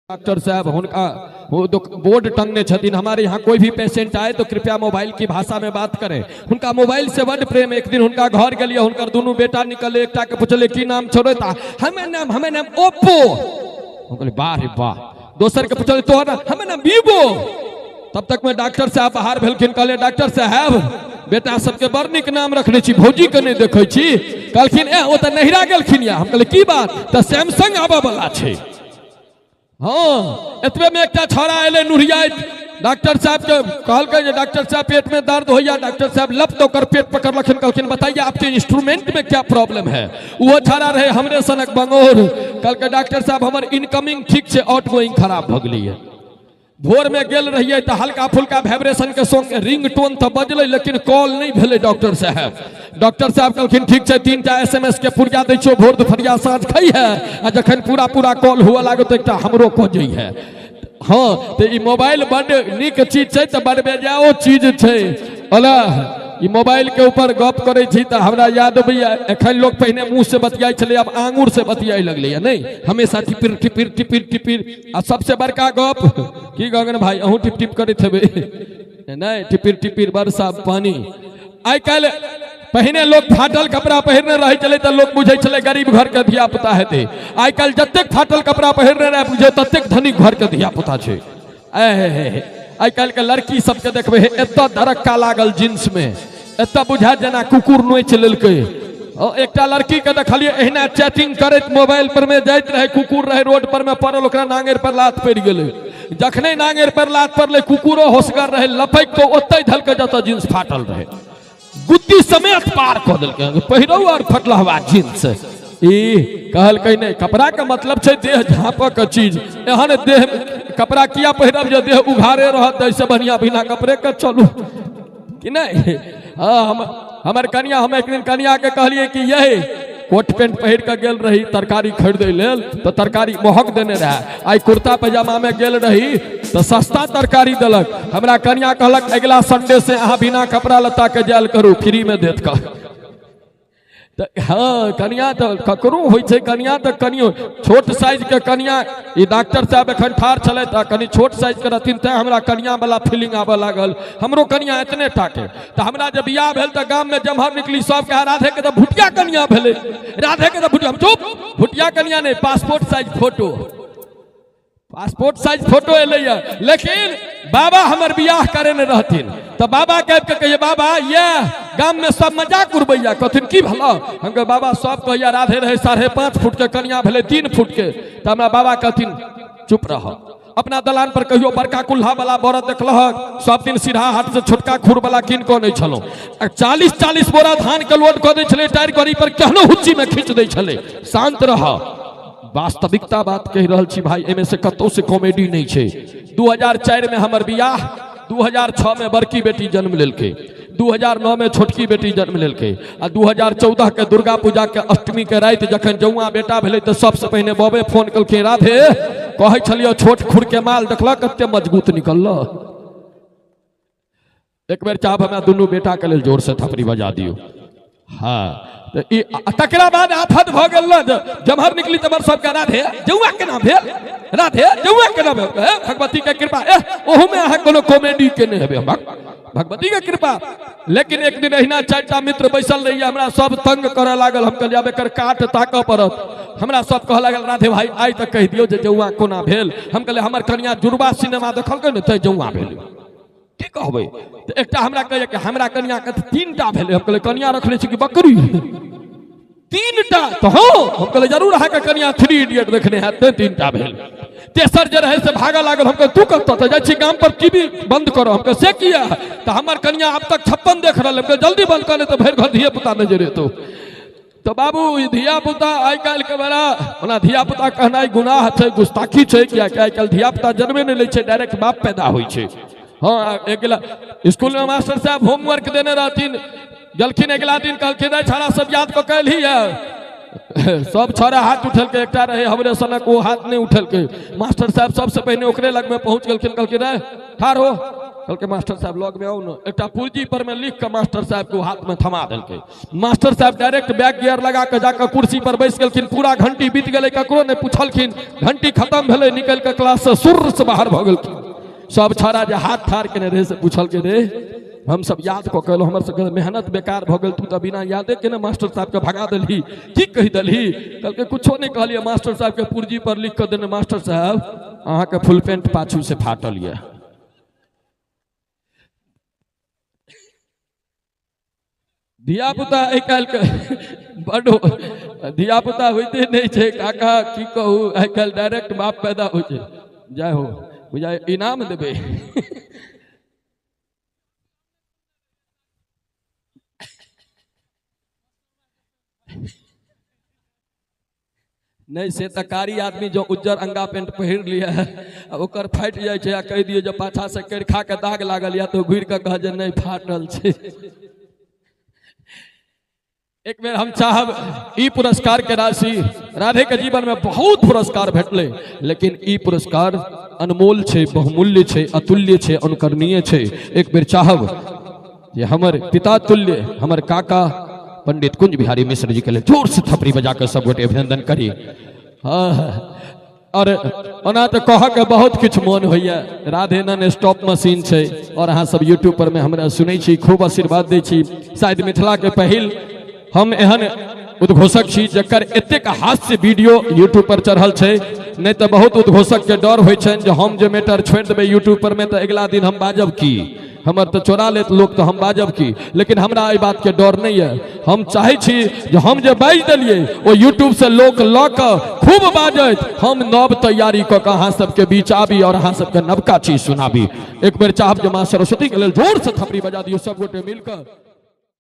Doctor साहब हुनका वो बोर्ड टंगने छथिन, हमारे यहाँ कोई भी पेशेंट आए तो कृपया मोबाइल की भाषा में बात करें। हुनका मोबाइल से बड प्रेम। एक दिन हुनका घर गेलिए, हुनकर दुनू बेटा निकले, एकटा के पुछले की नाम छोड़े ता हमें नाम ओप्पो। हम कहलिए वाह रे वाह। दोसर के पुछले तोहर नाम? हमें नाम वीवो। तब तक में डॉक्टर साहब बाहर भेलखिन, कहले डॉक्टर साहब बेटा सबके बड़ नीक नाम रखने छी, भौजी के नहीं देखै छी। कहलखिन ए ओ तऽ नहिरा गेलखिन या। हम कहलिए की बात? तऽ सैमसंग आबऽ वाला छै। हाँ, एतबे में एकटा छौड़ा एलै नुरियाइत, डॉक्टर साहब के कहलकै जे डॉक्टर साहब पेट में दर्द होइया। डॉक्टर साहब लप दऽ ओकर पेट पकड़लखिन, कहलखिन बताइए आपके इंस्ट्रूमेंट में क्या प्रॉब्लम है। वो छौड़ा रहे हमरे सनक बंगोर, कहलकै डॉक्टर साहब हमर इनकमिंग ठीक छै, आउट गोइंग खराब भऽ गेलैया। भोर में गेल रहिए तऽ हल्का फुल्का वाइब्रेशन के संग रिंग टोन तऽ बजलै, लेकिन कॉल नहीं भेलै डॉक्टर साहब। डॉक्टर साहब कहलखिन ठीक छै, 3टा एसएमएस के पुरिया दै छियौ, भोर दुपहरिया साँझ खै है, आ जखन पूरा पूरा कॉल हुअ लागत एकटा हमरो कऽ जइ है। हाँ, तऽ ई मोबाइल बड नीक चीज छै तऽ बड बेजाओ चीज छै। ओना ई मोबाइल के ऊपर गप करै छी तऽ हमरा याद अबैया, एखन लोक पहिने मुँह से बतियाइ छलै, आब आंगुर से बतियाइ लगलैया। नहीं, हमेशा टिपिर टिपिर टिपिर टिपिर। आ सबसे बड़का गप की गगन भाई, अहूँ टिप टिप करैत हेबै नहीं? टिपिर टिपिर वर्षा पानी। आइ काल्हि पहिने लोक फाटल कपड़ा पहिरने रहै छलै तऽ लोक बुझै छलै गरीब घर के धिया पुता हेतै। आइ काल्हि जतेक फाटल कपड़ा पहिरने रहै बुझै ततेक धनिक घर के धिया पुता छै। आइ काल्हि के लड़की सबके देखबै, हे एतऽ धड़क्का लागल जींस में, एतऽ बुझा जेना कुकुर नोचि लेलकै। एकटा लड़की के देखलियै एहिना चैटिंग करैत मोबाइल पर में जाइत रहै, कुकुर रहै रोड पर में पड़ल, ओकरा नांगरि पर लात पड़ि गेलै। जखने नांगरि पर लात पड़लै, कुकुरो होशगर रहै, लपकि कऽ ओतहि धलकै जतऽ जींस फाटल रहै, गुद्दी समेत पार कऽ देलकै, पहिरौ और फटलहवा जींस। ई कहलकै नहि, कपड़ा के मतलब छै देह झाँपऽ के चीज, एहन देह कपड़ा किया पहिरब जे देह उघारे रहत, एहिसँ बढ़िआँ बिना कपड़े के चलू कि नहि। हाँ, हम हमर कनिया, हम एक दिन कनिया के कहलिए कि यही कोट पेंट पहिर के गेल रही तरकारी खरीदे लेल तऽ तरकारी महग देने रहे, आइ कुर्ता पैजामा में गेल रही तऽ सस्ता तरकारी देलक। हमरा कनिया कहलक अगिला संडे से अहाँ बिना कपड़ा लत्ता के जायल करू, फ्री में देत कह। तऽ हाँ, कनिया तऽ ककरो होइ छै, कनिया तऽ कनियो छोट साइज के कनिया। ई डॉक्टर साहब एखन ठाढ़ छलथि आ कनि छोट साइज के रहथिन, तैं हमरा कनिया वाला फीलिंग आबऽ लागल। हमरो कनिया एतने टा के। तऽ हमरा जे बियाह भेल तऽ गाम में जम्हर निकली सब कहे राधे के तऽ भुटिया कनिया भेलै, राधे के तऽ भुटिया। हम चुप, भुटिया कनिया नहि, passport size photo, passport size photo एलैया। लेकिन बाबा हमर बियाह करेने रहथिन तऽ बाबा के आबि के कहिए बाबा ये गाम में सब मजाक उड़बैया। कहथिन की भला? हम कहे बाबा सब कहैया राधे रहे 5.5 फुट के, कनिया भेलै 3 फुट के। तऽ हमरा बाबा कहथिन चुप रह, अपना दलान पर कहियो बड़का कुल्हा वाला बरद देखलहक? सब दिन सिरहा हाट से छोटका खुर वाला कीन कऽ नहि छलहुँ। आ 40-40 बोरा धान के लोड कऽ दै छलै टायर गाड़ी पर, केहनो हुच्ची में खींच दै छलै। शांत रह, वास्तविकता बात कहि रहल छी भाई, एहिमे से कतौ से कॉमेडी नहीं छै। 2004 में हमर बियाह, 2006 में बड़की बेटी जन्म लेलकै, 2009 में छोटकी बेटी जन्म लेलकै, आ 2014 के दुर्गा पूजा के अष्टमी के राति जखन जौआ बेटा भेलै तऽ सबसे पहिने बबे फोन केलकै, राधे कहै छलियौ छोट खुर के माल देखलक कते मजबूत निकलल। एक बेर चाहब हमरा दुनू बेटा के लेल जोर से थपड़ी बजा दियौ। हाँ, तऽ ई तकरा बाद आफत भऽ गेल ने, जम्हर निकली तम्हर सबके राधे जौआ केना भेल, राधे जौआ केना भेल, हे भगवती के कृपा। ए ओहू में अहाँ कोनो कॉमेडी केने हेबै, हम भगवती के कृपा। लेकिन एक दिन अहिना 4टा मित्र बैसल रहियै, हमरा सब तंग करऽ लागल। हम कहलियै आब एकर काट ताकऽ पड़त। हमरा सब कहऽ लागल राधे भाई आइ तऽ कहि दियौ जे जौआ कोना भेल। हम कहलियै हमर कनिया जुड़वा सिनेमा देखलकै ने तैं जौआ भेल, की कहबै। तऽ एकटा हमरा कहैया कि हमरा कनिया के 3टा भेलै। हम कहलियै कनिया रखने छी कि बकरी? 3टा तऽ हँ। हम कहलियै जरूर अहाँके कनिया 3 इडियट देखने हैत तैं 3टा भेल। तेसर जे रहै से भागऽ लागल। हम कहलियै तू कतऽ? तऽ जाइ छी गाम पर टीवी बंद करऽ। हम कहलियै से किया? तऽ हमर कनिया आब तक 56 देख रहल। हम कहलियै जल्दी बंद कर, नहि तऽ भरि घर धिये पुता नजर एतौ। तऽ बाबू ई धिया पुता आइ काल्हि के बड़ा, ओना धिया पुता कहनाइ गुनाह छै, गुस्ताखी छै, कियाकि आइ काल्हि धिया पुता जन्मे नहि लै छै, डायरेक्ट बाप पैदा होइ छै। हाँ, एक गिला स्कूल में मास्टर साहब होमवर्क देने रहथिन, गेलखिन अगिला दिन कहलखिन रे छौड़ा सब याद कऽ के एलही है? सब छौड़ा हाथ उठेलकै, एकटा रहे हमरे सनक ओ हाथ नहि उठेलकै। मास्टर साहब सबसे पहिने ओकरे लगमे पहुँच गेलखिन, कहलखिन रे ठाढ़ हो। कहलकै मास्टर साहब लग में आउ ने। एकटा पुर्जी पर में लिख के मास्टर साहब के हाथ में थमा देलकै। मास्टर साहब डायरेक्ट बैक गियर लगा के जाकर कुर्सी पर बैस गेलखिन। पूरा घंटी बीत गेलै, ककरो नहि पूछलखिन। घंटी खत्म भेलै, निकल के क्लास से सुर से बाहर भऽ गेलखिन। सब छौड़ा जे हाथ ठाढ़ केने रहै से पूछलकै, रे हम सब याद कऽ के एलहुँ, हमर सबके मेहनत बेकार भऽ गेल, तू तऽ बिना यादे केने मास्टर साहब के भगा देलही, की कहि देलही? कहलकै कुछो नहि कहलियै, मास्टर साहब के पुर्जी पर लिख कऽ देने, मास्टर साहब अहाँके फुल पेंट पाछू से फाटल यऽ। धिया पुता आइ काल्हिके बड धिया पुता होइते नहि छै काका, की कहू, आइ काल्हि डायरेक्ट बाप पैदा होइ छै। जय हो, बुझाइ इनाम देबै। नहि से तऽ कारी आदमी जो उज्जर अंगा पेंट पहिर लिअ आ ओकर फाटि जाइ छै आ कहि दियौ जे पाछा से करिखा के दाग लागल या तऽ घुरि कऽ कह जे नहि फाटल छै। एक बेर हम चाहब ई पुरस्कार के राशि, राधे के जीवन में बहुत पुरस्कार भेटलै, लेकिन ई पुरस्कार अनमोल छै, बहुमूल्य छै, अतुल्य छै, अनुकरणीय छै। एक बेर चाहब जे हमर पिता तुल्य हमर काका पंडित कुंज बिहारी मिश्र जी के लिए जोर से थपड़ी बजा कर सब गोटे अभिनंदन करी। हाँ, और ओना तो कह के बहुत किछु मन होइए, राधे नन स्टॉप मशीन छै और अहाँ सब यूट्यूब पर में हमरा सुनै छी, खूब आशीर्वाद दै छी। शायद मिथिला के पहिल हम एहन उद्घोषक छी जकर एतेक हास्य वीडियो यूट्यूब पर चढ़ल छै। नहि तऽ बहुत उद्घोषक के डर होइ छनि जे हम जे मैटर छोड़ि देबै यूट्यूब पर में तऽ अगिला दिन हम बाजब की, हमर तऽ चोरा लेत लोक तऽ हम बाजब की। लेकिन हमरा एहि बात के डर नहि यऽ। हम चाहै छी जे हम जे बाजि देलियै ओ यूट्यूब से लोक लऽ कऽ खूब बाजत, हम नव तैयारी कऽ कऽ अहाँ सबके बीच आबी और अहाँ सबके नवका चीज सुनाबी। एक बेर चाहब जे माँ सरस्वती के लेल जोर से थपड़ी बजा दियौ सब गोटे मिल कऽ।